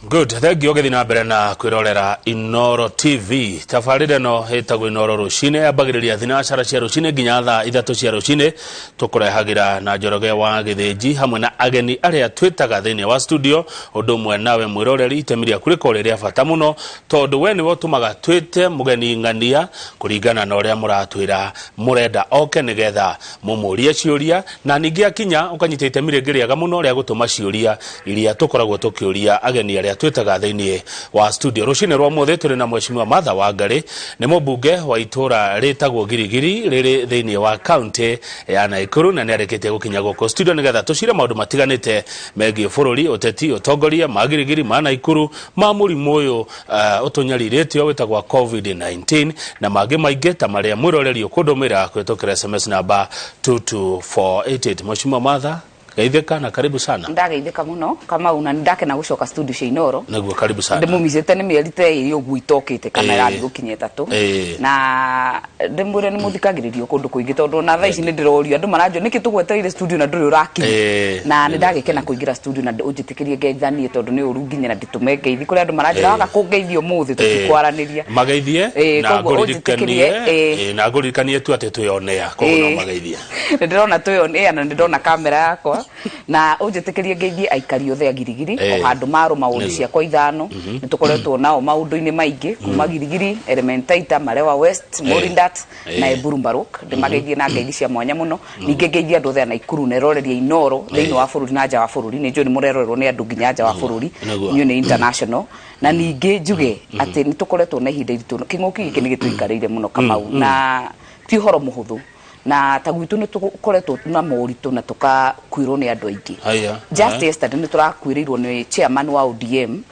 Good, thank you ũgĩthiĩ na mbere na kwĩrorera Inoro TV. Tabarĩra ĩno ĩtagwo Inoro rũcinĩ, yambagĩrĩria thinacara cia rũcinĩ nginya thaa 3 cia rũcinĩ. Tũkũrehagĩra na Njoroge wa Gĩthĩnji hamwe na ageni arĩa twĩtaga thĩinĩ wa studio. Ũndũ ũmwe nawe mwĩroreri, itemi rĩaku rĩkorwo rĩ rĩa bata mũno, tondũ we nĩwe ũtũmaga twĩte mũgeni ng'ania kũringana na ũrĩa mũratwĩra mũrenda oke nĩgetha mũmũrie ciũria, na ningĩ akinya ũkanyita itemi rĩngĩ rĩega mũno rĩa gũtũma ciũria iria tũkoragwo tũkĩũria ageni arĩa twĩtaga thĩinĩ wa studio. Rũcinĩ rwa ũmũthĩ tũrĩ na Mheshimiwa Martha Wangari, nĩ mũmbunge wa itũra rĩtagwo Girigiri rĩrĩ thĩinĩ wa kaunti ya Naikuru, na nĩ arĩkĩtie gũkinya gũkũ studio nĩgetha tũcire maũndũ matiganĩte megiĩ bũrũri, ũteti, ũtongoria, ma Girigiri, ma Naikuru, ma mũrimũ ũyũ ũtũnyarirĩte wĩtagwo COVID-19 na mangĩ maingĩ ta marĩa mwĩroreri ũkũndũmĩra kũhĩtũkĩra SMS namba 22488. Mheshimiwa Martha, geithĩka na karibu sana. Ndageithĩka mũno, Kamau, na nĩndakena gũcoka studio cia Inoro. Nĩguo, karibu sana. Ndĩmũmicĩte nĩ mĩeri ta ĩrĩ ũguo itokĩte kana ĩrathiĩ gũkinya 3. Na ndĩmwĩre nĩ mũthikagĩrĩrio kũndũ kũingĩ, tondũ ona thaa ici nĩ ndĩrorio andũ maranjũria nĩkĩ tũgwetereire studio na ndũrĩ ũrakinya. Na nĩ ndagĩkena kũingĩra studio, na ũnjĩtĩkĩrie ngeithanie, tondũ nĩ ũru nginya na ndĩtũme ngeithi kũrĩ andũ maranjĩra waga kũngeithia ũmũthĩ tũtikwaranĩria. Mageithie. Na Koguo ngũririkanie ũnjĩtĩkĩrie, na ngũririkanie tu atĩ twĩ on air, koguo no mageithie. Nĩ ndĩrona twĩ on air na nĩ ndĩrona kamera yakwa, na ũnjĩtĩkĩrie ngeithie aikari othe a Girigiri o handũ marũma wodi ciakwa 5. Nĩ tũkoretwo nao maũndũ-inĩ maingĩ kuma Girigiri, Elementaita, Malewa West, Morindat na Eburu Mbaruk. Ndĩmageithie na ngeithi cia mwanya mũno. Ningĩ ngeithie andũ othe a Naikuru na eroreria Inoro thĩinĩ wa bũrũri na nja wa bũrũri. Nĩ njũĩ nĩ mũrerorerwo nĩ andũ nginya nja wa bũrũri. Inyuĩ nĩ international. Na ningĩ njuge atĩ nĩ tũkoretwo na ihinda iritũ, kĩng'ũki gĩkĩ nĩ gĩtũikarĩire mũno, Kamau, na ti ũhoro mũhũthũ. Na ta gwitũ nĩ tũkoretwo na moritũ na tũkakuĩrwo nĩ andũ aingĩ. Just yesterday nĩ tũrakuĩrĩirwo nĩ chairman wa ODM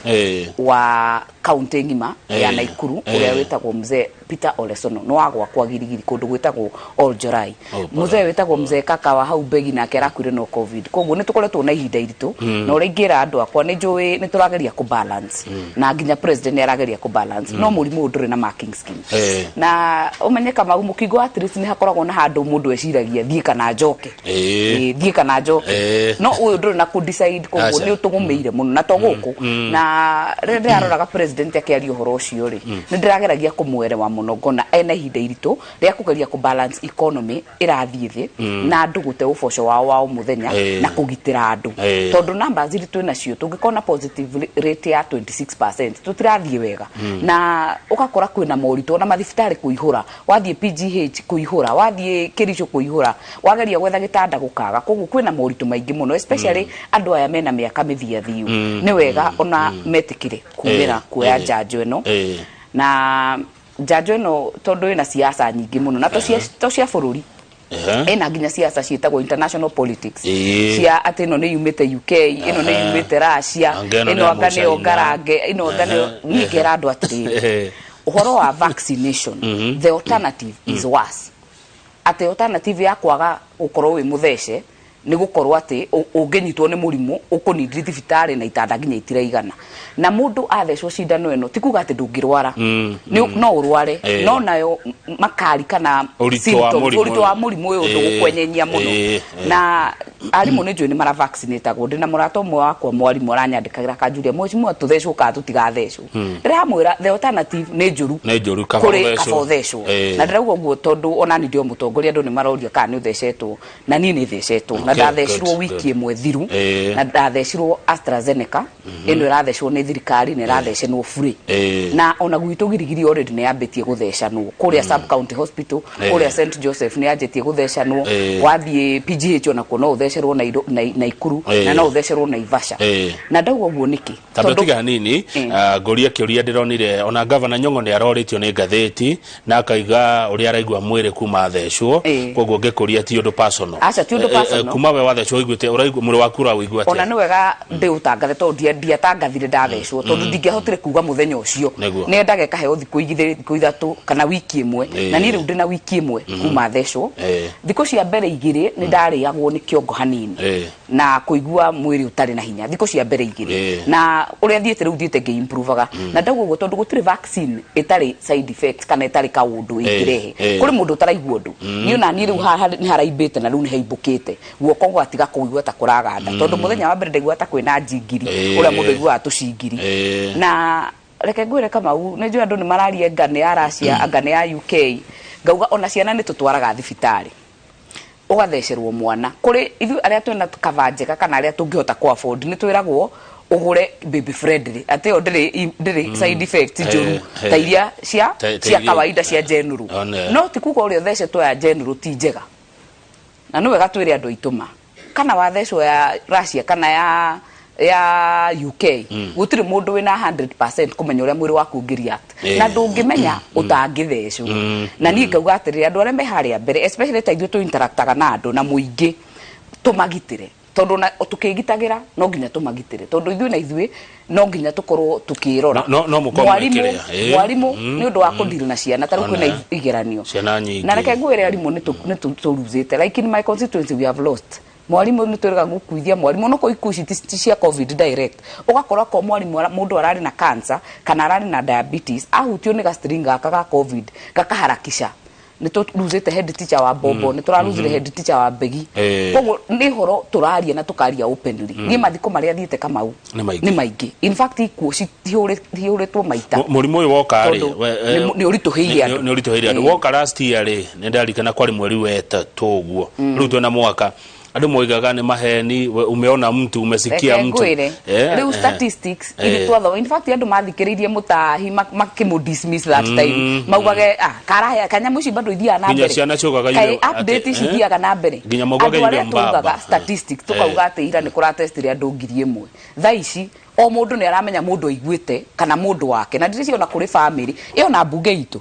wa kaunti ng'ima ya Naikuru, ũrĩa wĩtagwo Mzee Peter Olesono, nĩ wa gwakwa Girigiri kũndũ gwĩtagwo Oljorai. Mzee wĩtagwo Mzee Kaka wa hau Mbegi nake arakuire no COVID. Koguo nĩ tũkoretwo na ihinda iritũ, na ũrĩa ingĩra andũ akwa, nĩ njũĩ nĩ tũrageria kũ balance, na nginya president nĩ arageria kũ balance, no mũrimũ ũyũ ndũrĩ na marking scheme. Na ũmenye, Kamau, mũkingo at least nĩ hakoragwo na handũ mũndũ eciragia thiĩ kana njoke. Thiĩ kana njoke. No ũyũ ndũrĩ na kũ decide, koguo nĩ ũtũgũmĩire mũno na to gũkũ. Na rĩrĩa ndĩraroraga president akĩaria ũhoro ũcio rĩ, nĩ ndĩrageragia kũmwerewa mũno, ngona ena ihinda iritũ rĩa kũgeria kũ balance economy ĩrathiĩ thĩ na andũ gũte ũboco wao wa o mũthenya na kũgitĩra andũ, tondũ numbers iria twĩ nacio, tũngĩkorwo na positive rate ya 26%, tũtirathiĩ wega. Na ũgakora kwĩna moritũ, ona mathibitarĩ kũihũra, wathiĩ PGH kũihũra, wathiĩ Kericho kũihũra, wageria gwetha gĩtanda gũkaga. Koguo kwĩna moritũ maingĩ mũno, especially andũ aya mena mĩaka mĩthiathiu. Nĩ wega ona metĩkĩre kumĩra kuoya njanjo ĩno. Na njanjo ĩno, tondũ ĩna siasa nyingĩ mũno, na to cia bũrũri, ĩna nginya siasa ciĩtagwo international politics, cia atĩ ĩno nĩ yumĩte UK, ĩno nĩ yumĩte Russia, Anga ĩno ĩno nĩ ya anga nĩyo Mũcaina. ngarange, ĩno anga nĩyo. Niĩ ngera andũ atĩrĩrĩ, ũhoro wa vaccination, the alternative is worse, atĩ alternative ya kwaga gũkorwo wĩ mũthece nĩ gũkorwo atĩ ũngĩnyitwo nĩ mũrimũ ũkũnindiri thibitarĩ na itanda nginya itiraigana. Na mũndũ athecwo cindano ĩno, ti kuga atĩ ndũngĩrwara. No ũrware, no nayo makari kana Ũritũ wa symptoms, mũrimũ ũritũ wa mũrimũ ũyũ ndũgũkwenyenyia mũno. Na arimũ nĩ njũĩ nĩ maravaccinatagwo. Ndĩna mũrata ũmwe wakwa mwarimũ, aranyandĩkagĩra akanjũria, "Mheshimiwa, tũthecwo kana tũtigathecwo?" Ndĩramwĩra the alternative nĩ njũru. Nĩ njũru, kaba kũrĩ ũthecwo. kaba ũthecwo. Na ndĩrauga ũguo tondũ ona niĩ ndĩ o mũtongoria, andũ nĩ maroria kana nĩ ũthecetwo, na niĩ nĩ thecetwo na ndathecirwo wiki ĩmwe thiru. Na ndathecirwo AstraZeneca ĩno ĩrathecwo nĩ thirikari na ĩrathecenwo burĩ. Na ona gwitũ Girigiri already nĩ yambĩtie gũthecanwo kũrĩa sub county hospital, kũrĩa St Joseph nĩ yanjĩtie gũthecanwo. Wathiĩ PGH onakuo no ũthecerwo Naikuru, na no ũthecerwo Naivasha. Na ndauga ũguo nĩkĩ? Tamba tiga hanini. Ngũrie kĩũria ndĩronire ona gavana Nyong'o nĩ arorĩtio nĩ ngathĩti na akaiga ũrĩa araigua mwĩrĩ kuma athecwo. Koguo ngĩkũria, ti ũndũ personal? Aca, ti ũndũ personal. Kuma we wathecwo, ũiguĩte ũraigua mwĩrĩ waku ũrawĩigua Ona atĩa? Nĩ wega ndĩũtangathe, tondũ ndiatangathire ndathecwo, tondũ ndingĩahotire kuga mũthenya ũcio. Nĩ kaheo thikũ 2, thikũ 3 kana wiki 1. Na niĩ rĩu ndĩna wiki 1 kuma thecwo. Thikũ cia mbere 2 nĩ ndarĩagwo nĩ kĩongo. hanini na kũigua mwĩrĩ ũtarĩ na hinya thikũ cia mbere igĩrĩ. Na ũrĩa thiĩte rĩu thiĩte ngĩimprovaga, na ndauga ũguo tondũ gũtirĩ vaccine ĩtarĩ side effect kana ĩtarĩ kaũndũ ĩngĩrehe. Kũrĩ mũndũ ũtaraigua ũndũ. Niĩ ona niĩ rĩu haha nĩ haraimbĩte na rĩu nĩ haimbũkĩte guoko gũgatiga kũigua ta kũraganda, tondũ mũthenya wa mbere ndaigua ta kwĩna njingiri, ũrĩa mũndũ aiguaga tũcingiri. Na reke ngwĩre Kamau, nĩ njũĩ andũ nĩ mararia anga nĩ ya Russia, anga nĩ ya UK. Ngauga ona ciana nĩ tũtwaraga thibitarĩ, ũgathecerwo mwana. Kũrĩ ithuĩ arĩa twĩna cover njega kana arĩa tũngĩhota kũ afford, nĩ twĩragwo ũgũre baby friendly, atĩ ĩyo ndĩrĩ side effect njũru ta iria cia Ta cia iria- kawaida cia general. One. No ti kuga ũrĩa ũthecetwo ya general ti njega, na nĩ wega twĩre andũ aitũ ma kana wathecwo ya Russia kana ya UK, gũtirĩ mũndũ wĩna 100% kũmenya ũrĩa mwĩrĩ waku ũngĩ react, na ndũngĩmenya ũtangĩthecwo. Na niĩ ngauga atĩrĩrĩ, andũ arĩa me harĩa mbere, especially ta ithuĩ tũ interactaga na andũ na mũingĩ, tũmagitĩre, tondũ na tũkĩgitagĩra no nginya tũmagitĩre, tondũ ithuĩ na ithuĩ no nginya tũkorwo tũkĩrora. No mũkorwo Mwarimũ, mwĩkĩrĩa. Mwarimũ nĩ ũndũ wa kũdeal na ciana, ta rĩu kwĩna igeranio. Ciana nyingĩ. Na reke ngwĩre, arimũ nĩ tũruzĩte. Like in my constituency we have lost mwarimũ, nĩ twĩrĩga gũkuithia mwarimũ no ikuũ ici ti cia COVID direct, ũgakora ko mwarimũ mũndũ ararĩ na cancer kana ararĩ na diabetes, ahutio nĩ gastring gaka ga COVID gakaharakisha. Nĩ tũruzĩte head teacher wa Bombo, nĩ tũraruzire head teacher wa Mbegi. Koguo nĩ ũhoro tũraria na tũkaria openly. Niĩ mathiko marĩa thiĩte, Kamau, Nĩ maingĩ. Nĩ maingĩ. In fact, ikuũ cihũrĩtwo maita. Mũrimũ ũyũ woka rĩ, Tondũ nĩ ũritũhĩire andũ. Nĩ ũritũhĩire andũ. Woka last year rĩ, nĩ ndarikana kwarĩ mweri wa ĩtatũ ũguo, rĩu twĩna mwaka, andũ moigaga nĩ maheni, umeona mtu, umesikia Reke mtu. ngwĩre, rĩu statistics iria twathoma, in fact andũ mathikĩrĩirie mũtahi makĩmũ dismiss that time, maugage ah karahe kanyamũ ici bado ithiaga na Nginya mbere. ciana ciaugaga Kaĩ update ici ithiaga na mbere. Nginya maugaga Andũ yule arĩa tugaga mbaba. statistics, tukauga atĩ ira nĩ kũratestire andũ 1,000, thaa ici o mũndũ nĩ aramenya mũndũ aiguĩte kana mũndũ wake, na ndĩreciria ona kũrĩ family ĩyo na mbunge itũ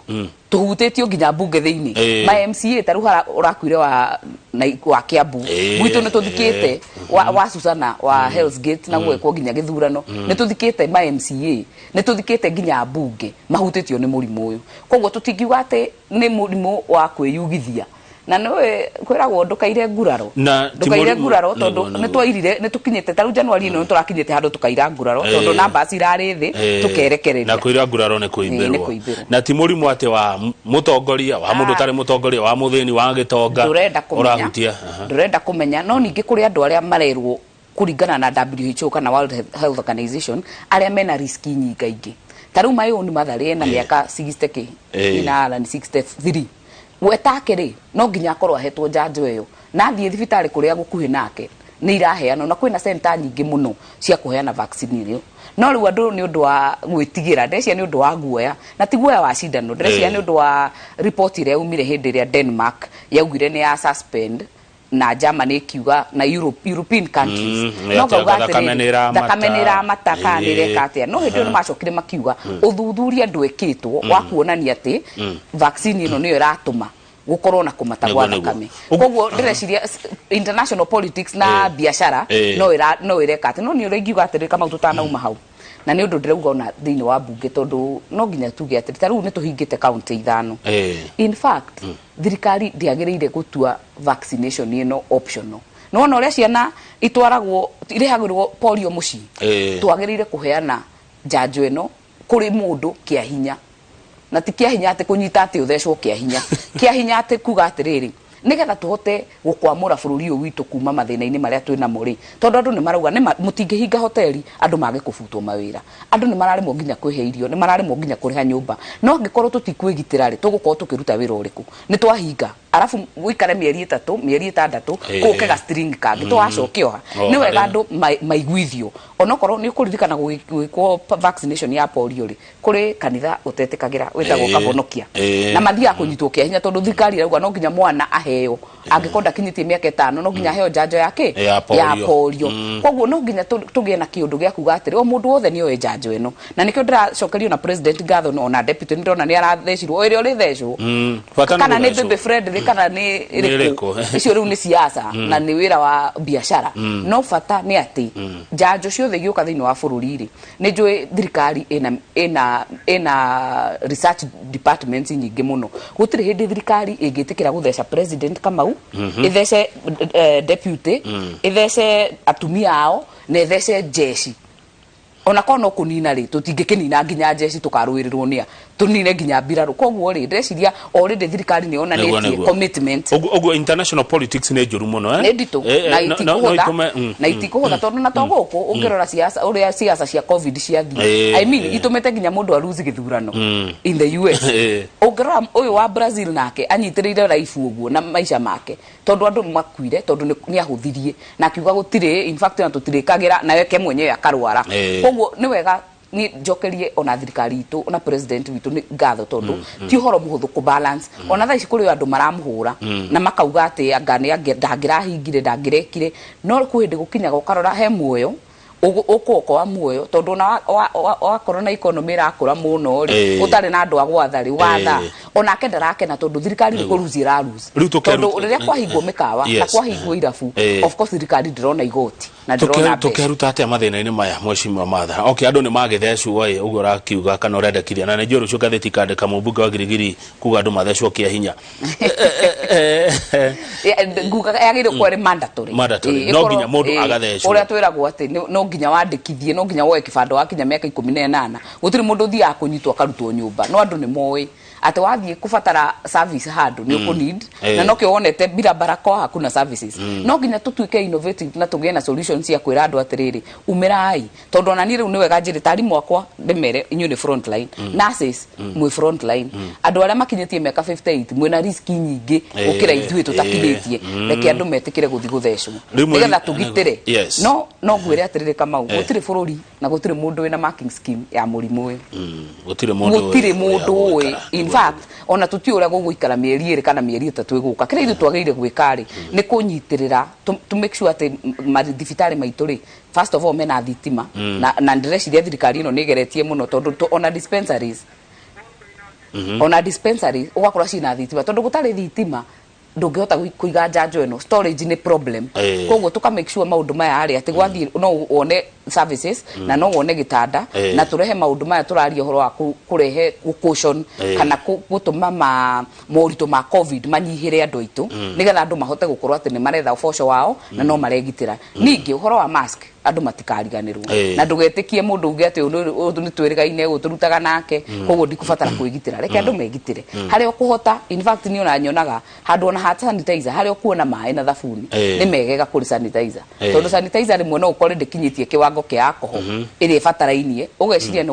tũhutĩtio nginya mbunge thĩinĩ, ma MCA ta rĩu hara ũrakuire wa Kiambu, gwitũ nĩ tũthikĩte wa Susana wa Hell's Gate na gwekwo nginya gĩthurano, nĩ tũthikĩte ma MCA, nĩ tũthikĩte nginya mbunge mahutĩtio nĩ mũrimũ ũyũ. Koguo tũtingiuga atĩ nĩ mũrimũ wa kwĩyugithia, na nĩwe kwĩragwo ndũkaire nguraro. Na ti Ndũkaire mũrimũ- nguraro, tondũ Nĩguo, nĩ twairire, nĩ tũkinyĩte ta rĩu January ĩno, nĩ tũrakinyĩte handũ tũkaira nguraro, tondũ numbers irarĩ thĩ, tũkerekereria. Na kwĩra nguraro nĩ Nĩ kũimbĩrwo. kũimbĩrwo. Na ti mũrimũ atĩ wa mũtongoria, wa mũndũ Ah. ũtarĩ mũtongoria, wa mũthĩni, wa gĩtonga, Ndũrenda kũmenya. Ũrahutia aha. Ndũrenda kũmenya, no ningĩ kũrĩ andũ arĩa marerwo kũringana na WHO kana World Health Organization arĩa mena riski nyingaingĩ. Ta rĩu my own mother ena mĩaka 60 kĩ ina Alan 63, we take rĩ, no nginya akorwo ahetwo njanjo ĩyo na athiĩ thibitarĩ kũrĩa gũkuhĩ nake nĩ iraheanwo, na kwĩna center nyingĩ mũno cia kũheana vaccine ĩyo. No rĩu andũ nĩ ũndũ wa gwĩtigĩra, ndĩreciria nĩ ũndũ wa guoya, na ti guoya wa cindano, ndĩreciria nĩ ũndũ wa report ĩrĩa yaumire hĩndĩ ĩrĩa Denmark yaugire nĩ ya suspend na Germany ĩkiuga na European countries. No Atĩ ngauga thakame atĩrĩrĩ, nĩ ĩramata. Thakame nĩ ĩramata kana nĩ ĩreka atĩa. No hĩndĩ ĩyo nĩ macokire makiuga ũthuthuria ndwekĩtwo wa kuonania atĩ vaccine ĩno nĩyo ĩratũma gũkorwo na kũmata gwa Nĩguo. thakame. Koguo ndĩreciria international politics na biacara no ĩreka atĩ. No niĩ ũrĩa ingiuga atĩrĩrĩ, Kamau, tũtanauma hau, na nĩ ũndũ ndĩrauga ona thĩinĩ wa mbunge, tondũ no nginya tuge atĩrĩ, ta rĩu nĩ tũhingĩte kaunti ithano. In fact, thirikari ndĩagĩrĩire gũtua vaccination ĩno optional. Nĩwona ũrĩa ciana itwaragwo, irehagĩrwo polio mũciĩ, twagĩrĩire kũheana njanjo ĩno kũrĩ mũndũ kĩa hinya, na ti kĩa hinya atĩ kũnyita atĩ ũthecwo kĩa hinya, kĩa hinya atĩ kuga atĩrĩrĩ, nĩgetha tũhote gũkwamũra bũrũri ũyũ witũ kuma mathĩna-inĩ marĩa twĩ namo rĩ, tondũ andũ nĩ marauga nĩma mũtingĩhinga hoteli andũ mage kũbutwo mawĩra, andũ nĩ mararemwo nginya kwĩhe irio, nĩ mararemwo nginya kũrĩha nyũmba. No angĩkorwo tũtikwĩgitĩra rĩ, tũgũkorwo tũkĩruta wĩra ũrĩkũ? Nĩ twahinga arabu wĩikare mĩeri 3, mĩeri 6, gũke ga string kangĩ, tũgacoke oha. O Nĩ wega harĩa. andũ maiguithio, onokorwo nĩ ũkũririkana gũgĩkwo vaccination ya polio rĩ, kũrĩ kanitha ũtetĩkagĩra wĩtagwo Kabonokia, na mathiaga kũnyitwo kĩa hinya, tondũ thirikari ĩrauga no nginya mwana aheo, angĩkorwo ndakinyĩtie mĩaka 5, no nginya aheo njanjo ya kĩ? Ya polio. Ya polio. Koguo no nginya tũgĩe na kĩũndũ gĩa kuga atĩrĩ, o mũndũ wothe nĩ oe njanjo ĩno, na nĩkĩo ndĩracokerio na president ngatho, ona deputy nĩ ndĩrona nĩ arathecirwo, o ĩrĩa ũrĩthecwo Bata nĩ kana nĩ gũthecwo. baby friendly. ĩrĩ kana nĩ Nĩ ĩrĩkũ ĩrĩkũ? icio rĩu nĩ siasa na nĩ wĩra wa biacara. No bata nĩ atĩ njanjo ciothe igĩũka thĩinĩ wa bũrũri rĩ, nĩ njũĩ thirikari ĩna research departments nyingĩ mũno. Gũtirĩ hĩndĩ thirikari ĩngĩtĩkĩra gũtheca president Kamau, ĩthece deputy, ĩthece atumia ao na ĩthece njeci. Ona korwo no kũnina rĩ, tũtingĩkĩnina nginya njeci, tũkarũĩrĩrwo nĩa tũnine nginya mbirarũ. Koguo rĩ, ndĩreciria already thirikari nĩ yonanĩtie commitment. Ũguo international politics nĩ njũru mũno, eh? Nĩ nditũ na no itikũhũtha itũme na itikũhũtha, tondũ na to gũkũ ũngĩrora siasa, ũrĩa siasa cia COVID ciathiĩ, I mean, itũmĩte nginya mũndũ aruzi gĩthurano in the US. Ũngĩrora ũyũ wa Brazil, nake anyitĩrĩire raibu ũguo na maica make, tondũ andũ nĩ makuire tondũ nĩ ahũthirie na akiuga gũtirĩ, in fact, ona tũtirĩkagĩra, na weke mwenyewe akarwara. Koguo nĩ wega ni njokerie ona thirikari itũ na president witũ nĩ ngatho, tondũ ti ũhoro mũhũthũ kũ balance. Ona thaa ici kũrĩ andũ maramũhũra na makauga atĩ anga nĩ ndangĩrahingire, ndangĩrekire, no kwĩ hĩndĩ gũkinyaga ũkarora he muoyo, ũkũokoa muoyo, tondũ ona wakorwo na economy ĩrakũra mũno rĩ, ũtarĩ na andũ a gwatha rĩ, watha onake ndarakena, tondũ thirikari nĩ kũruzi ĩraruzi, Rĩu tondũ rĩrĩa kwahingwo mĩkawa na kwahingwo irabu, of course thirikari ndĩrona igoti na ndĩrona mbeca. Tũkeruta atĩa mathĩna-inĩ maya, mheshimiwa Martha? Okay, andũ nĩ magĩthecwo ĩ, ũguo ũrakiuga kana ũrendekithia, na nĩ njũĩ rũciũ ngathĩti ikandĩka mũmbunge wa Girigiri kuga andũ mathecwo kĩa hinya. Nguga yagĩrĩirwo gũkorwo ĩrĩ mandatory. Mandatory. No nginya mũndũ agathecwo. Ũrĩa twĩragwo atĩ no nginya wandĩkithie, no nginya woe kĩbandĩ wakinya mĩaka 18. Gũtirĩ mũndũ ũthiaga kũnyitwo akarutwo nyũmba, no andũ nĩ moĩ atĩ wathiĩ kũbatara service handũ nĩ ũkũ need na nokĩo wonete bila barakoa hakuna services. No nginya tũtuĩke innovative na tũgĩe na solutions cia kwĩra andũ atĩrĩrĩ, umĩrai, tondũ ona niĩ rĩu nĩ wega njĩrĩ tarimũ akwa ndĩmere, inyuĩ nĩ front line, nurses mwĩ front line, andũ arĩa makinyĩtie mĩaka 58 mwĩna risk nyingĩ gũkĩra ithuĩ tũtakinyĩtie. Reke andũ metĩkĩre gũthiĩ gũthecwo Rĩu nĩgetha tũgitĩre. No ngwĩre atĩrĩrĩ Kamau, gũtirĩ bũrũri na gũtirĩ mũndũ wĩna marking scheme ya mũrimũ ũyũ. Gũtirĩ mũndũ Gũtirĩ ũĩ mũndũ ũrĩa ũĩ. gũgũikara. In fact, ona tũtiũĩ ũrĩa gũgũikara mĩeri 2 kana mĩeri 3 ĩgũka. Kĩrĩa ithuĩ twagĩrĩire gwĩka rĩ, nĩ kũnyitĩrĩra to make sure atĩ mathibitarĩ maitũ rĩ, first of all, mena thitima, na ndĩreciria thirikari ĩno nĩ ĩgeretie mũno, tondũ ona dispensaries, ũgakora ciĩna thitima, tondũ gũtarĩ thitima ndũngĩhota kũiga njanjo ĩno, storage nĩ problem. Koguo tũka make sure maũndũ maya rĩ, atĩ gwathiĩ no wone services na no wone gĩtanda, na tũrehe maũndũ maya tũraria ũhoro wa kũrehe caution kana gũtũma ma moritũ ma COVID manyihĩre andũ aitũ, nĩgetha andũ mahote gũkorwo atĩ nĩ maretha ũboco wao na no maregitĩra. Ningĩ ũhoro wa mask, andũ matikariganĩrwo, na ndũgetĩkie mũndũ uge atĩ ũyũ nĩ twĩrĩgaine, ũyũ tũrutaga nake, koguo ndikũbatara kwĩgitĩra. Reke andũ megitĩre harĩa ũkũhota. In fact, niĩ ona nyonaga handũ ona ha sanitizer, harĩa ũkuona maĩ na thabuni nĩ megega kũrĩ sanitizer, tondũ sanitizer rĩmwe no ũkore ndĩkinyĩtie kĩwango kĩa alcohol ĩrĩa ĩbatarainie, ũgeciria nĩ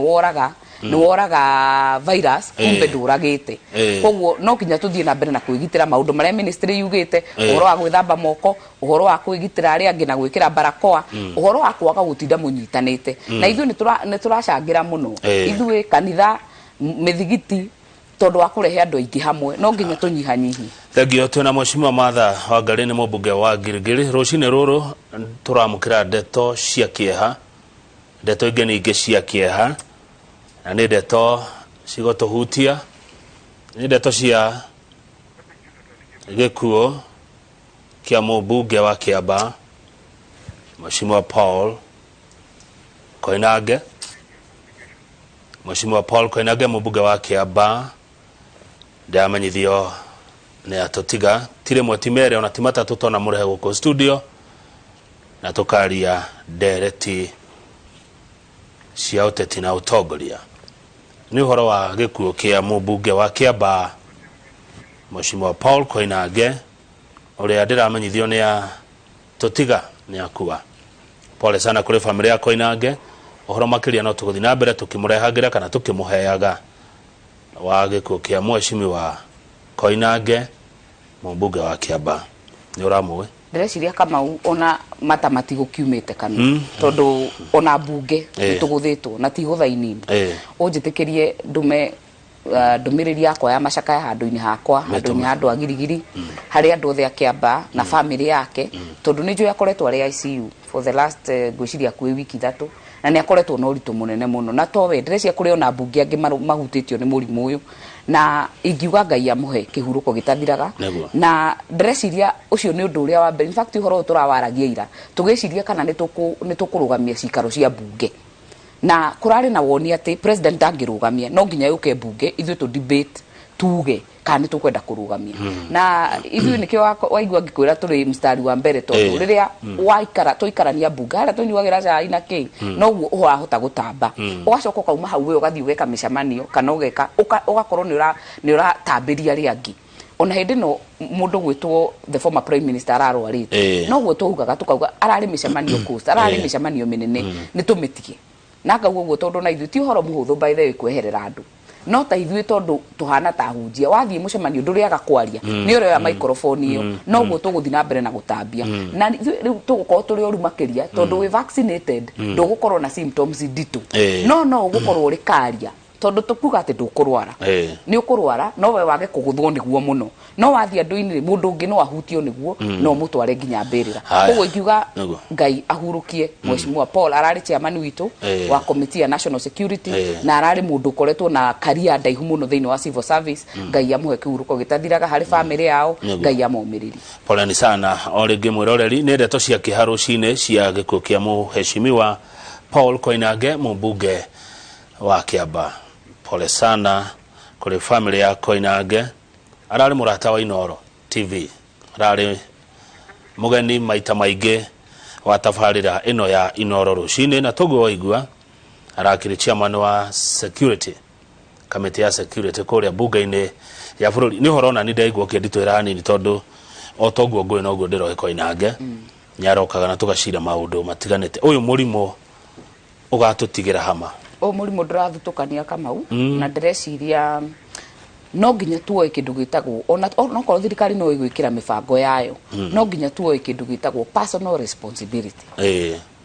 woraga virus, kumbe ndũragĩte. Koguo no nginya tũthiĩ na mbere na kwĩgitĩra maũndũ marĩa ministry yugĩte, ũhoro wa gwĩthamba moko, ũhoro wa kwĩgitĩra arĩa angĩ na gwĩkĩra barakoa, ũhoro wa kwaga gũtinda mũnyitanĩte. Na ithuĩ nĩ tũracangĩra mũno, ithuĩ kanitha, mĩthigiti, tondũ wa kũrehe andũ aingĩ hamwe. No nginya tũnyihanyihie. Thengio. Twĩna mheshimiwa Martha Wangari, nĩ mũmbunge wa Girigiri. Rũcinĩ rũrũ tũramũkĩra ndeto cia kĩeha, ndeto ingĩ ningĩ cia kĩeha, na nĩ ndeto cigũtũhutia, nĩ ndeto cia gĩkuũ kĩa mũmbunge wa Kĩamba, Mheshimiwa Paul Koinange. Mheshimiwa Paul Koinange, mũmbunge wa Kĩamba, ndĩramenyithio nĩ atũtiga. Ti rĩmwe, ti merĩ, ona ti matatũ tona mũrehe gũkũ studio na tũkaria ndereti cia ũteti na ũtongoria. Nĩ ũhoro wa gĩkuũ kĩa mũmbunge wa Kĩamba, Mheshimiwa Paul Koinange, ũrĩa ndĩramenyithio nĩ atũtiga, nĩ akua. Pole sana kũrĩ famĩlĩ ya Koinange. Ũhoro makĩria no tũgũthiĩ na mbere tũkĩmũrehagĩra kana tũkĩmũheaga wa gĩkuũ kĩa Mheshimiwa Koinange, mũmbunge wa Kĩamba. Nĩ ũramũĩ? Ndĩreciria Kamau, ona mata matigũkiumĩte kanua, tondũ ona mbunge nĩ tũgũthĩtwo na ti gũtha inini. Ũnjĩtĩkĩrie ndume ndũmĩrĩri yakwa ya macakaya handũ-inĩ hakwa, handũ-inĩ ha andũ a Girigiri, harĩ andũ othe a Kĩamba na famĩlĩ yake, tondũ nĩ njũĩ akoretwo arĩ ICU for the last ngwĩciria hakuhĩ wiki 3, na Na nĩ akoretwo na ũritũ mũnene mũno, na towe ndĩreciria kũrĩ ona mbunge angĩ mahutĩtio nĩ mũrimũ ũyũ, na ingiuga Ngai amũhe kĩhurũko gĩtathiraga. Na ndĩreciria ũcio nĩ ũndũ ũrĩa wa mbere. In fact, ũhoro ũyũ tũrawaragia ira tũgĩciria kana nĩ tũkũrũgamia cikaro cia mbunge, na kũrarĩ na woni atĩ president ndangĩrũgamia, no nginya yũke mbunge ithuĩ tũ debate tuge kana nĩ tũkwenda kũrũgamia. Na ithuĩ nĩkĩo waigua ngĩkwĩra tũrĩ mstari wa mbere, tondũ rĩrĩa waikara twaikarania mbunge harĩa tũnyuagĩra cai na kĩ, noguo ũrahota gũtamba, ũgacoka ũkauma hau we ũgathiĩ ũgeka mĩcemanio kana ũgeka ũgakorwo nĩ ũratambĩria arĩa angĩ. Ona hĩndĩ ĩno mũndũ gwĩtwo the former prime minister ararwarĩte, noguo twaugaga, tukauga ararĩ mĩcemanio coast, ararĩ mĩcemanio mĩnene, nĩ tũmĩtige. Na ngauga ũguo tondũ na ithuĩ ti ũhoro mũhũthũ, by the way, kweherera andũ, no ta ithuĩ tondũ tũhana ta hunjia, wathiĩ mũcemanio ndũrĩaga kwaria, nĩ ũrĩoya microphone ĩyo, noguo tũgũthiĩ na mbere na gũtambia. Na ithuĩ rĩu tũgũkorwo tũrĩ oru makĩria tondũ wĩ vaccinated, ndũgũkorwo na symptoms nditũ, no ũgũkorwo ũrĩ karia, tondũ tũkuga atĩ ndũkũrwara. Nĩ ũkũrwara, no we wage kũgũthwo nĩguo mũno, no wathiĩ andũ-inĩ rĩ, mũndũ ũngĩ no ahutio nĩguo no ũmũtware nginya mbĩrĩra. Koguo ingiuga Ngai ahurũkie Mheshimiwa Paul. Ararĩ chairman witũ wa committee ya national security, na ararĩ mũndũ ũkoretwo na career ndaihu mũno thĩinĩ wa civil service. Ngai amũhe kĩhurũko gĩtathiraga harĩ famĩlĩ yao. Ngai amomĩrĩrie. Poleni sana o rĩngĩ mwĩroreri, nĩ ndeto cia kĩeha rũcinĩ cia gĩkuũ kĩa mũheshimiwa Paul Koinange, mũmbunge wa Kĩamba. Pole sana kũrĩ famĩlĩ ya Koinange. Ararĩ mũrata wa Inooro TV, ararĩ mũgeni maita maingĩ wa tabarĩra ĩno ya Inooro rũcinĩ, na toguo waigua arakĩrĩ chairman wa security, kamĩtĩ ya security kũrĩa mbunge-inĩ ya bũrũri. Nĩ ũhoro ona ni ndaigua ũkĩnditũhĩra hanini, tondũ o toguo ngũĩ noguo ndĩroĩ Koinange nĩ arokaga na tũgacira maũndũ matiganĩte. Ũyũ mũrimũ ũgatũtigĩra hama. Ũyũ mũrimũ ndũrathutũkania, Kamau, na ndĩreciria no nginya tuoe kĩndũ gĩtagwo, ona onakorwo thirikari no ĩgwĩkĩra mĩbango yayo, no nginya tuoe kĩndũ gĩtagwo personal responsibility.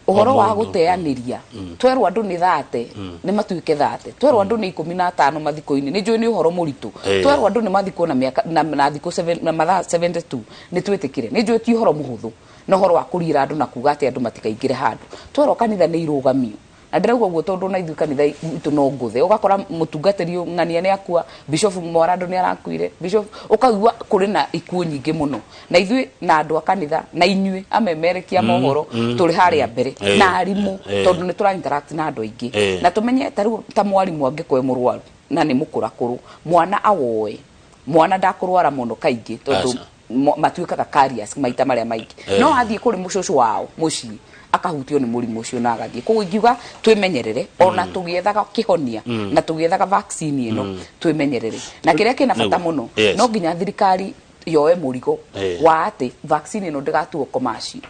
Ũhoro O wa mũndũ. Gũteanĩria, twerwo andũ nĩ 30 nĩ matuĩke 30, twerwo andũ nĩ 15 mathiko-inĩ, nĩ njũĩ nĩ ũhoro mũritũ. Twerwo andũ nĩ mathikwo na mĩaka na thikũ na mathaa 72, nĩ twĩtĩkĩre. Nĩ njũĩ ti ũhoro mũhũthũ, na ũhoro wa kũriĩra andũ na kuga atĩ andũ matikaingĩre handũ. Twerwo kanitha nĩ irũgamio, na ndĩrauga ũguo tondũ na ithuĩ kanitha itũ no ngũthe, ũgakora mũtungatĩri ng'ania nĩ akua, bishop Mwarandũ nĩ arakuire, bishop, ũkaigua kũrĩ na ikuũ nyingĩ mũno. Na ithuĩ na andũ a kanitha na inyuĩ amemerekia mohoro tũrĩ harĩa mbere na arimũ, tondũ nĩ tũra interact na andũ aingĩ. Na tũmenye ta rĩu ta mwarimũ angĩkorwo e mũrwaru na nĩ mũkũrakũrũ, mwana awoe, mwana ndakũrwara mũno kaingĩ, tondũ matuĩkaga carriers maita marĩa maingĩ. No athiĩ kũrĩ mũcũcũ wao mũciĩ akahutio nĩ mũrimũ ũcio na agathiĩ. Koguo ingiuga twĩmenyerere ona tũgĩethaga kĩhonia na tũgĩethaga vaccine ĩno, twĩmenyerere. Na kĩrĩa kĩna bata mũno, no nginya thirikari yoe mũrigo wa atĩ vaccine ĩno ndĩgatuo commercial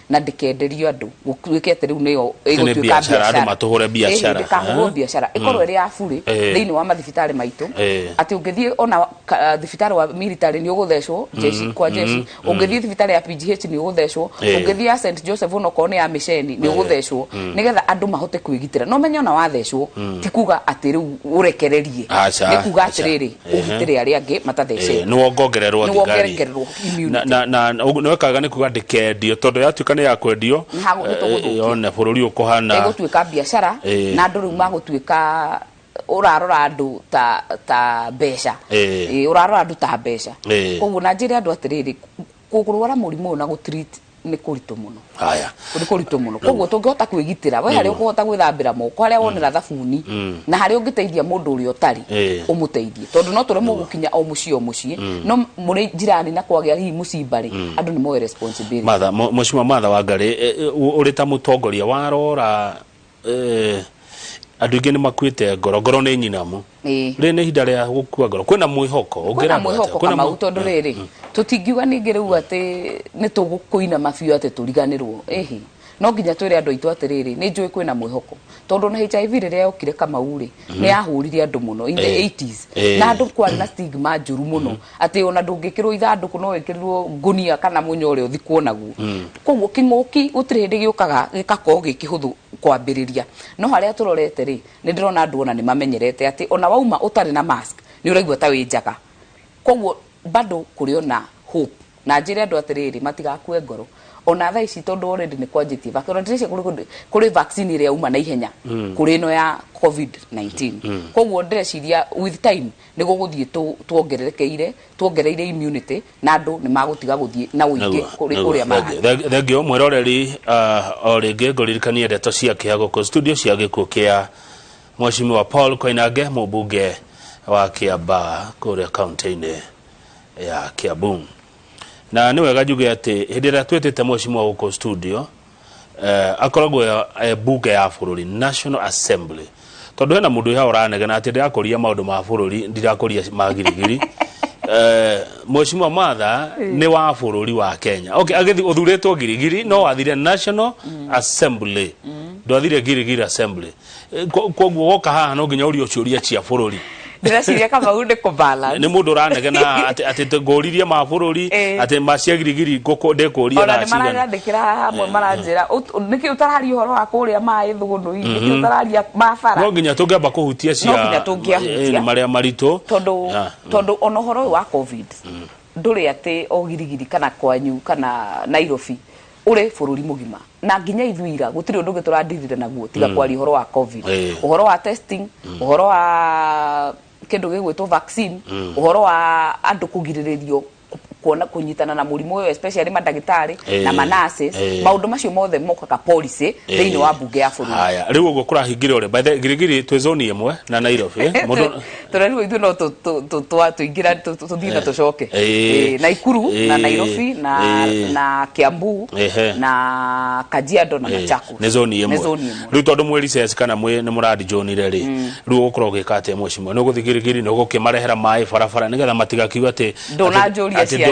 na ndĩkenderio andũ, gũtuĩke atĩ rĩu nĩyo ĩgũtuĩka biacara, andũ matũhũre biacara. Ndĩkahũrwo biacara, ĩkorwo ĩrĩ ya burĩ thĩinĩ wa mathibitarĩ maitũ, atĩ ũngĩthiĩ ona thibitarĩ wa military nĩ ũgũthecwo jeshi kwa jeshi, ũngĩthiĩ thibitarĩ ya PGH nĩ ũgũthecwo, ũngĩthiĩ ya St Joseph onokorwo nĩ ya mĩceni nĩ ũgũthecwo, nĩgetha andũ mahote kwĩgitĩra. No menye ona wathecwo ti kuga atĩ rĩu ũrekererie, Aca, nĩ kuga aca. atĩrĩrĩ, ũgitĩre arĩa angĩ matathecetwo. Nĩ wongongererwo Nĩ thigari. wongererwo immunity. Na nĩ wekaga nĩ kuga ndĩkendio, tondũ yatuĩka nĩ ya kwendio, Nĩ nĩ tũgũthũkia. One bũrũri ũkũhana. Ĩgũtuĩka biacara, na andũ rĩu magũtuĩka ũrarora andũ ta mbeca. Ũrarora andũ ta mbeca. Koguo na njĩre andũ atĩrĩrĩ, kũrwara mũrimũ ũyũ na gũtreat nĩ kũritũ mũno. Haya. Nĩ kũritũ mũno. Koguo tũngĩhota kwĩgitĩra, we harĩa ũkũhota gwĩthambĩra moko, harĩa wonera thabuni, na harĩa ũngĩteithia mũndũ ũrĩa ũtarĩ, ũmũteithie, tondũ no tũremwo gũkinya o mũciĩ o mũciĩ, no mũrĩ njirani na kwagĩa hihi mũcimba rĩ, andũ nĩ moe responsibility. Martha, Mheshimiwa Martha Wangari, ũrĩ ta mũtongoria warora, andũ aingĩ nĩ makuĩte ngoro, ngoro nĩ nyinamu. Rĩrĩ nĩ ihinda rĩa gũkua ngoro, kwĩna mwĩhoko kwĩna ũngĩra andũ atĩa? Mwĩhoko Kwĩna Kamau, tondũ rĩrĩ, tũtingiuga ningĩ rĩu atĩ nĩ tũgũkũinama biũ atĩ tũriganĩrwo. Ĩhĩ, no nginya twĩre andũ aitũ atĩrĩrĩ, nĩ njũĩ kwĩna mwĩhoko, tondũ na HIV rĩrĩa yokire, Kamau rĩ, nĩ yahũrire andũ mũno in the 80s, na andũ kwarĩ na stigma njũru mũno atĩ ona ndũngĩkĩrwo ithandũkũ, no wĩkĩrirwo ngũnia kana mũnyore ũthikwo naguo. Koguo kĩng'ũki gũtirĩ hĩndĩ gĩũkaga gĩgakorwo gĩ kĩhũthũ kwambĩrĩria, no harĩa tũrorete rĩ, nĩ ndĩrona andũ ona nĩ mamenyerete atĩ ona wauma ũtarĩ na mask nĩ ũraigua ta wĩ njaga. Koguo bado kũrĩ ona hope, na njĩre andũ atĩrĩrĩ, matigakue ngoro. Ona thaa ici tondũ already nĩ kwanjĩtie vaccine, ona ndĩreciria kũrĩ vaccine ĩrĩa yauma na ihenya kũrĩ ĩno ya COVID-19. Koguo ndĩreciria with time nĩ gũgũthiĩ tuongererekeire, tuongereire immunity, na andũ nĩ magũtiga gũthiĩ na ũingĩ kũrĩ ũrĩa marathiĩ. Thengio mwĩroreri. O rĩngĩ ngũririkanie ndeto cia kĩha gũkũ studio cia gĩkuũ kĩa Mheshimiwa Paul Koinange, mũmbunge wa Kĩambaa kũrĩa kaunti-inĩ ya Kiambu. Na nĩ wega njuge atĩ hĩndĩ ĩrĩa twĩtĩte mheshimiwa gũkũ studio, akoragwo e mbunge ya bũrũri, National Assembly, tondũ hena mũndũ wĩ haha ũranegena atĩ ndĩrakũria maũndũ ma bũrũri, ndirakũria ma girigiri. Mheshimiwa Martha nĩ wa bũrũri wa Kenya. Okay, agĩthi ũthurĩtwo girigiri, no wathire National Assembly, ndwathire Girigiri Assembly. Koguo woka haha no nginya ũrio ciũria cia bũrũri. Ndĩreciria Kamau nĩ kũ-balance. Nĩ mũndũ ũranegena atĩ ngũririe ma bũrũri, atĩ ma cia girigiri ndĩkũria ona thaa nĩ cigana. Maranyandĩkĩra hamwe maranjĩra, "Nĩkĩ ũtararia ũhoro wa kũrĩa maĩ thũgũnũi? Nĩkĩ ũtararia ma bara?" No nginya tũngĩamba kũhutia cia No nginya tũngĩahutia. Marĩa maritũ. Tondũ tondũ ona ũhoro ũyũ wa COVID ndũrĩ atĩ o girigiri kana kwanyu kana Nairobi, ũrĩ bũrũri mũgima, na nginya ithuĩ ira gũtirĩ ũndũ ũngĩ tũrandirire naguo tiga kwaria ũhoro wa COVID, ũhoro wa testing, ũhoro wa kĩndũ gĩgwĩtwo vaccine, ũhoro wa andũ kũgirĩrĩrio kuona kũnyitana na mũrimũ ũyũ, especially mandagĩtarĩ na ma-nurses. Maũndũ macio mothe mokaga policy thĩinĩ wa mbunge ya bũrũri. Haya, rĩu ũguo kũrahingire ũrĩa by the girigiri twĩ zone ĩmwe na Nairobi, mũndũ Tũrerirwo ithuĩ no tũingĩra tũthiĩ na tũcoke. Naikuru na Nairobi na na Kiambu na Kajiado na Machakos nĩ zone nĩ ĩmwe. Zone ĩmwe. Rĩu tondũ mwĩ recess kana mwĩ nĩ mũrandijonire rĩ, rĩu ũgũkorwo ũgĩka atĩa, mheshimiwa? Nĩ ũgũthiĩ girigiri? Nĩ ũgũkĩmarehera maĩ barabara nĩgetha matigakiuge atĩ Ndũnanjũria atĩ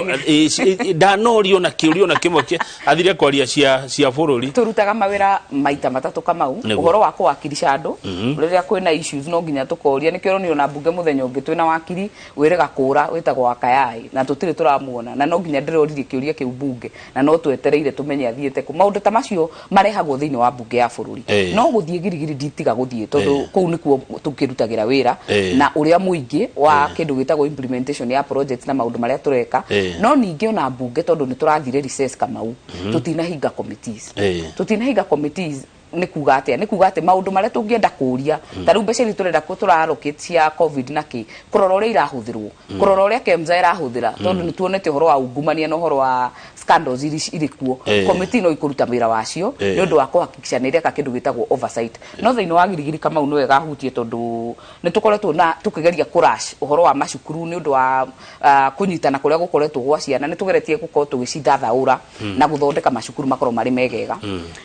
ndanorio na kĩũria ona kĩmwe athire kwaria cia bũrũri. Tũrutaga mawĩra maita matatũ, Kamau. Ũhoro wa kũwakilisha andũ rĩrĩa kwĩna issues, no nginya tũkoria. Nĩkĩo ũronire ona mbunge mũthenya ũngĩ twĩna wakiri wĩrĩga kũra wĩtagwo Wakayai na tũtirĩ tũramuona, na no nginya ndĩroririe kĩũria kĩu mbunge na no twetereire tũmenye athiĩte kũ. Maũndũ ta macio marehagwo thĩinĩ wa mbunge ya bũrũri. No gũthiĩ girigiri nditiga gũthiĩ tondũ kũu nĩkuo tũkĩrutagĩra wĩra na ũrĩa mũingĩ wa kĩndũ gĩtagwo implementation ya projects na maũndũ marĩa tũreka. No ningĩ ona mbunge, tondũ nĩ tũrathire recess, Kamau, tũtinahinga committees. Tũtinahinga committees nĩ kuga atĩa? Nĩ kuga atĩ maũndũ marĩa tũngĩenda kũria, ta rĩu mbeca iria tũrenda tũra allocate cia COVID na kĩ, kũrora ũrĩa irahũthĩrwo, kũrora ũrĩa KEMSA ĩrahũthĩra, tondũ nĩ tuonete ũhoro wa ungumania na ũhoro wa scandals irĩ kuo. Committee no ikũruta wĩra wacio nĩ ũndũ wa kũhakikisha nĩ ĩreka kĩndũ gĩtagwo oversight. No thĩinĩ wa girigiri, Kamau, nĩ wega hutie tondũ nĩ tũkoretwo na tũkĩgeria kũrush ũhoro wa macukuru nĩ ũndũ wa kũnyitana kũrĩa gũkoretwo gwa ciana. Nĩ tũgeretie gũkorwo tũgĩcithathaũra na gũthondeka macukuru makorwo marĩ megega,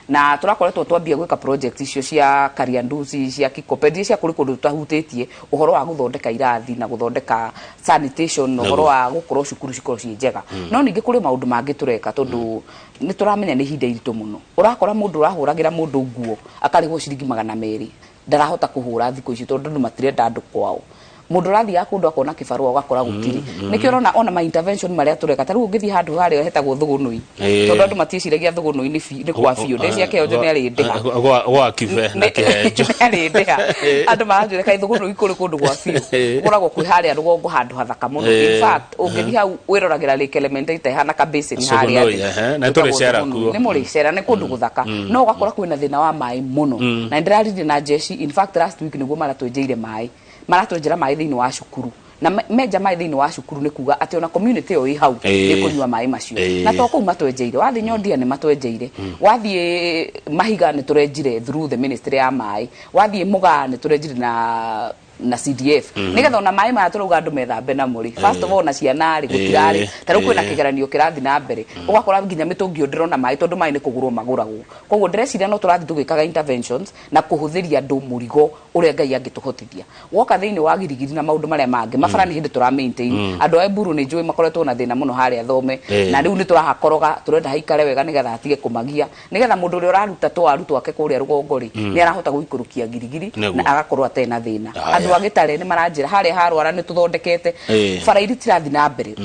na tũrakoretwo twambia gwĩka project icio cia Kariandusi, cia Kikope, iria cia kũrĩ kũndũ tũtahutĩtie ũhoro wa gũthondeka irathi na gũthondeka sanitation na ũhoro wa gũkorwo cukuru cikorwo ciĩ njega. No ningĩ kũrĩ maũndũ mangĩ tũreka tondũ nĩ tũramenya nĩ ihinda iritũ mũno. Ũrakora mũndũ ũrahũragĩra mũndũ nguo akarĩhwo ciringi 200 ndarahota kũhũra thikũ ici tondũ andũ matirenda andũ kwao. Mũndũ ũrathiaga kũndũ akona kĩbarũa ũgakora gũtirĩ. Nĩkĩo ũrona ona ma intervention marĩa tũreka, ta rĩu ũngĩthiĩ handũ harĩa hetagwo Thũgũnũi, tondũ andũ matiĩciragia Thũgũnũi nĩ kwa biũ. Ndeciria Kĩonjo nĩ arĩ ndĩha. Gwa kibe na kĩhenjo. Nĩ arĩ ndĩha. Andũ maranjũria kaĩ Thũgũnũi kũrĩ kũndũ gwa biũ. Gũkoragwo kwĩ harĩa rũgongo handũ hathaka mũno. In fact, ũngĩthiĩ hau wĩroragĩra Lake Elementaita ĩhana ka basin harĩa Thũgũnũi, thĩ. ehe, na nĩtũrĩ Ĩtagwo cera Thũgũnũi. kuo. Nĩ mũrĩ cera, nĩ kũndũ gũthaka, no ũgakora kwĩna thĩna wa maĩ mũno. Na nĩ ndĩraririe na jeshi, in fact last week nĩguo maratwenjeire maĩ, maratwenjera maĩ thĩinĩ wa cukuru. Na menja maĩ thĩinĩ wa cukuru nĩ kuga atĩ ona community ĩyo ĩ hau nĩ kũnyua maĩ macio. Na to kũu matwenjeire, wathiĩ Nyondia nĩ matwenjeire, wathiĩ Mahiga nĩ tũrenjire through the ministry ya maĩ, wathiĩ Mũgaa nĩ tũrenjire na CDF, nĩgetha ona maĩ maya tũrauga andũ methambe namo rĩ, first of all na ciana rĩ, gũtirarĩ. Ta rĩu kwĩna kĩgeranio kĩrathiĩ na mbere, ũgakora nginya mĩtũngi ĩyo ndĩrona maĩ tondũ maĩ nĩ kũgũrwo magũragwo. Koguo ndĩreciria no tũrathiĩ tũgĩkaga interventions na kũhũthĩria andũ mũrigo ũrĩa Ngai angĩtũhotithia. Woka thĩinĩ wa girigiri na maũndũ marĩa mangĩ, mabara nĩ hĩndĩ tũra maintain. Andũ a Eburu nĩ njũĩ makoretwo na thĩna mũno harĩa Thome, na rĩu nĩ tũrahakoroga, tũrenda haikare wega nĩgetha hatige kũmagia, nĩgetha mũndũ ũrĩa ũraruta twaru twake kũrĩa rũgongo rĩ, nĩ arahota gũikũrũkia girigiri na agakorwo atarĩ na thĩna. Andũ Andũ a Gĩtare nĩ maranjĩra harĩa harwara nĩ tũthondekete. Bara iria itirathiĩ na mbere.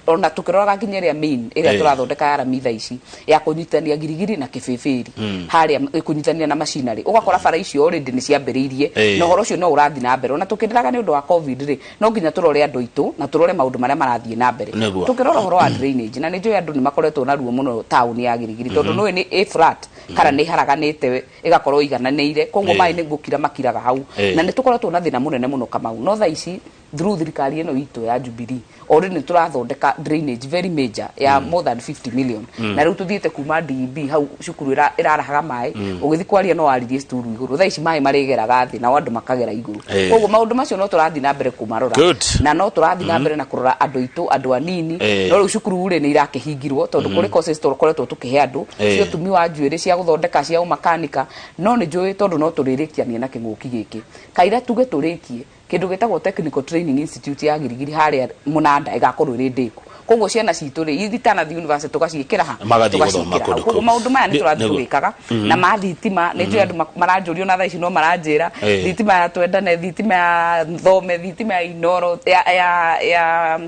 Ona tũkĩroraga nginya ĩrĩa main ĩrĩa tũrathondeka ya rami thaa ici ya kũnyitithania Girigiri na Kĩbĩbĩri harĩa kũnyitithania na macinarĩ, ũgakora bara icio already nĩ ciambĩrĩirie na ũhoro ũcio no ũrathiĩ na mbere. Ona tũkĩrĩraga nĩ ũndũ wa COVID rĩ, no nginya tũrore andũ aitũ na tũrore maũndũ marĩa marathiĩ na mbere. Tũkĩrora ũhoro wa drainage, na nĩ njũĩ andũ nĩ makoretwo na ruo mũno taũni ya Girigiri tondũ nĩũĩ nĩ ĩ flat kana nĩ ĩharaganĩte ĩgakorwo ĩigananĩire, koguo maĩ nĩ gũkira makiraga hau. Na nĩ tũkoretwo na thĩna mũnene mũno, Kamau, no thaa ici through thirikari ĩno itũ ya Jubilee already nĩ tũrathondeka drainage very major ya more than 50 million. Na rĩu tũthiĩte kuma DEB hau cukuru ĩrarahaga maĩ, ũgĩthiĩ kwaria no waririe sturu igũrũ, thaa ici maĩ marĩgeraga thĩ nao andũ makagera igũrũ. Koguo maũndũ macio no tũrathiĩ na mbere kũmarora. Na no tũrathiĩ na mbere na kũrora andũ aitũ, andũ anini. No rĩu cukuru rĩ nĩ irakĩhingirwo tondũ kũrĩ courses tũkoretwo tũkĩhe andũ cia ũtumi wa njuĩrĩ, cia gũthondeka, cia ũmakanika, no nĩ njũĩ tondũ no tũrĩrĩkiania na kĩng'ũki gĩkĩ kaira tuge tũrĩkie kĩndũ gĩtagwo Technical Training Institute ya Girigiri harĩa Mũnanda ĩgakorwo ĩrĩ ndĩku. Koguo ciana citũ rĩ itanathiĩ university tũgaciĩkĩra ha? Magathiĩ gũthoma Tũgaciĩkĩra kũndũ hau. Koguo kũu. Maũndũ maya nĩ tũrathiĩ tũgĩkaga na ma thitima nĩ njũĩ andũ maranjũria ona thaa ici no maranjĩra thitima ya Twendane, thitima ya Thome, thitima ya Inoro, ya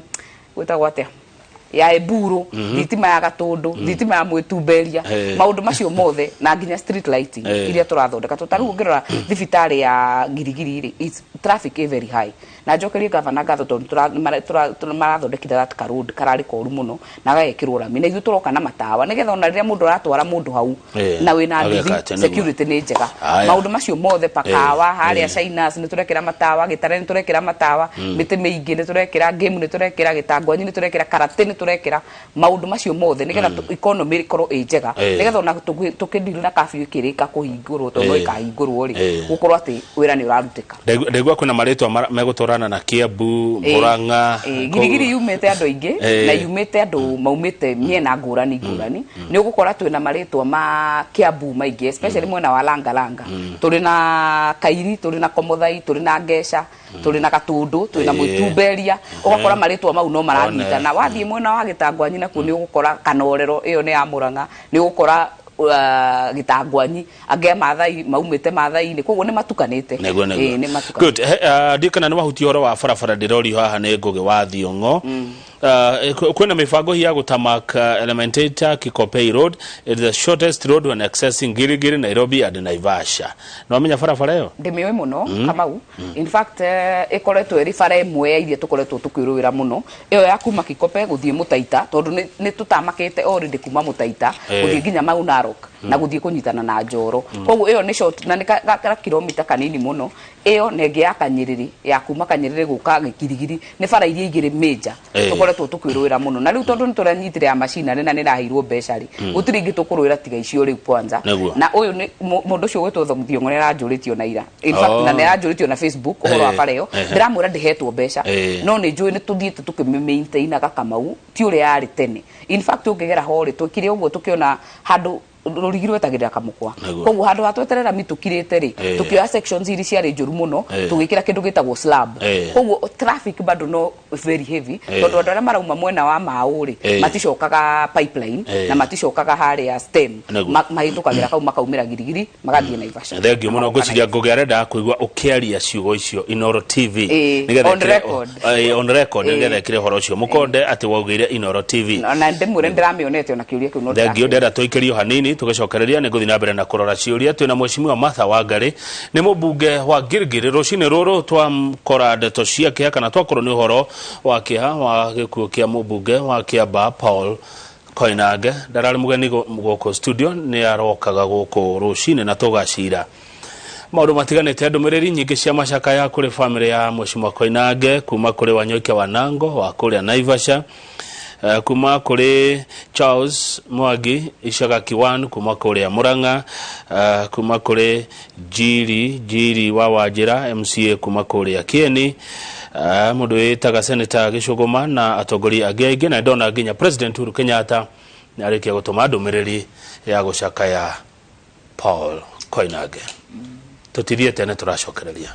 gwĩtagwo atĩa, ya Eburu, thitima ya Gatũndũ, thitima ya Mwĩtumberia, maũndũ macio mothe na nginya street lighting iria tũrathondeka. Tondũ ta rĩu ũngĩrora thibitarĩ ya Girigiri rĩ, it's traffic ĩ very high, na njokerie gavana ngatho tondũ nĩ marathondekire that ka road kararĩ koru mũno na gagekĩrwo rami, na ithuĩ tũroka na matawa nĩgetha ona rĩrĩa mũndũ aratwara mũndũ hau na wĩna Ageka nduthi, atĩa nĩguo? Security nĩ njega. Aya. Maũndũ macio mothe, pakawa harĩa Shinas nĩ tũrekĩra matawa, Gĩtare nĩ tũrekĩra matawa, mĩtĩ mĩingĩ nĩ tũrekĩra, Ngĩmu nĩ tũrekĩra, Gĩtangwanyi nĩ tũrekĩra, Karate nĩ tũrekĩra, maũndũ macio mothe nĩgetha economy ĩkorwo ĩ njega, nĩgetha ona tũkĩdeal na curfew ĩkĩrĩka kũhingũrwo, tondũ no ĩkahingũrwo rĩ, gũkorwo atĩ wĩra nĩ ũrarutĩka. Ndaigua kwĩna marĩtwa megũtwarana na Kiambu, Murang'a. Girigiri yumĩte andũ aingĩ na yumĩte andũ maumĩte mĩena ngũrani ngũrani. Nĩ ũgũkora twĩna marĩtwa ma Kiambu maingĩ, especially mwena wa Langa Langa. Tũrĩ na Kairi, tũrĩ na Komothai, tũrĩ na Ngeca, tũrĩ na Gatũndũ, twĩna Mwĩtumberia, ũgakora marĩtwa mau no maranyitana. Wathiĩ mwena wa Gĩtangwanyi nakuo nĩ ũgũkora Kanorero, ĩyo nĩ ya Mũrang'a, nĩ ũgũkora Gĩtangwanyi, angĩ a Maathai maumĩte Maathai-inĩ, koguo nĩ matukanĩte. Nĩguo. Ĩĩ, nĩ matukanĩte. Good. Ndiũĩ kana nĩ wahutia ũhoro wa barabara ndĩrorio haha nĩ Ngũgĩ wa Thiong'o. Kwĩna mĩbango hihi ya gũtamak Elementaita Kikopey Road? It is the shortest road when accessing Gilgil, Nairobi and Naivasha. Nĩ wamenya barabara ĩyo? Ndĩmĩũĩ mũno, Kamau. In fact, ĩkoretwo ĩrĩ bara ĩmwe ya iria tũkoretwo tũkĩrũĩra mũno, ĩyo ya kuma Kikope gũthiĩ Mũtaita, tondũ nĩ tũtamakĩte already kuma Mũtaita gũthiĩ nginya Mau Narok na gũthiĩ kũnyitana na Njoro. Koguo ĩyo nĩ short na nĩ ka kilomita kanini mũno. Ĩyo na ĩngĩ ya Kanyĩrĩrĩ, ya kuma Kanyĩrĩrĩ gũka Gĩkirigiri, nĩ bara iria igĩrĩ major tũkoretwo tũkĩrũĩra mũno. Na rĩu tondũ nĩ tũranyitire ya macinarĩ na nĩ ĩraheirwo mbeca rĩ, gũtirĩ ingĩ tũkũrũĩra tiga icio rĩu kwanza. Na ũyũ nĩ mũndũ ũcio ũgwĩtwo Thiong'o nĩ aranjũrĩtie ona ira. In fact, na nĩ aranjũrĩtie ona Facebook ũhoro wa bara ĩyo. Ndĩramwĩra ndĩhetwo mbeca, no nĩ njũĩ nĩ tũthiĩte tũkĩmĩ-maintainaga, Kamau, ti ũrĩa yarĩ tene. In fact, ũngĩgera ho rĩ, twekire ũguo tũkĩona handũ rũrigi rwetagĩrĩra kamũkwa. Koguo handũ ha tweterera rami tũkirĩte rĩ, tũkĩoya sections iria ciarĩ njũru mũno, tũgĩkĩra kĩndũ gĩtagwo slab. Koguo traffic bado no very heavy, tondũ andũ arĩa marauma mwena wa Maũ rĩ, maticokaga Pipeline na maticokaga harĩa Stem. Mahĩtũkagĩra kau makaumĩra Girigiri magathiĩ Naivasha. Thengiũ mũno. Ngwĩciria Ngũgĩ arenda kũigua ũkĩaria ciugo icio Inoro TV. Nĩgetha on record. On record, nĩgetha ĩkĩre ũhoro ũcio mũkonde atĩ waugĩire Inoro TV. Na ndĩmwĩre ndĩramĩonete ona kĩũria kĩu no Thengiũ. Ndĩrakĩũria. Ndenda tũikĩrio hanini, tũgĩcokereria nĩ ngũthiĩ na mbere na kũrora ciũria. Twĩna Mheshimiwa Martha Wangari, nĩ mũmbunge wa Gilgil. Rũcinĩ rũrũ twakora ndeto cia kĩeha kana twakorwo nĩ ũhoro wa kĩeha wa gĩkuũ kĩa mũmbunge wa Kĩambaa Paul Koinange. Ndararĩ mũgeni gũkũ studio, nĩ arokaga gũkũ rũcinĩ na tũgacira maũndũ matiganĩte. Ndũmĩrĩri nyingĩ cia macakaya kũrĩ bamĩrĩ ya Mheshimiwa Koinange kuma kũrĩ Wanyoike Wanango wa kũrĩa Naivasha, kuma kũrĩ Charles Mwangi Icagaki 1 kuma kũrĩa Murang'a, kuma kũrĩ Njiri Njiri wa Wanjĩra MCA kuma kũrĩa Kieni, mũndũ wĩtaga Senator Gĩcũgũma na atongoria angĩ aingĩ, na ndona nginya President Uhuru Kenyatta nĩ arĩkia gũtũma ndũmĩrĩri ya gũcakaya Paul Koinange. Tũtithiĩte, nĩ tũracokereria.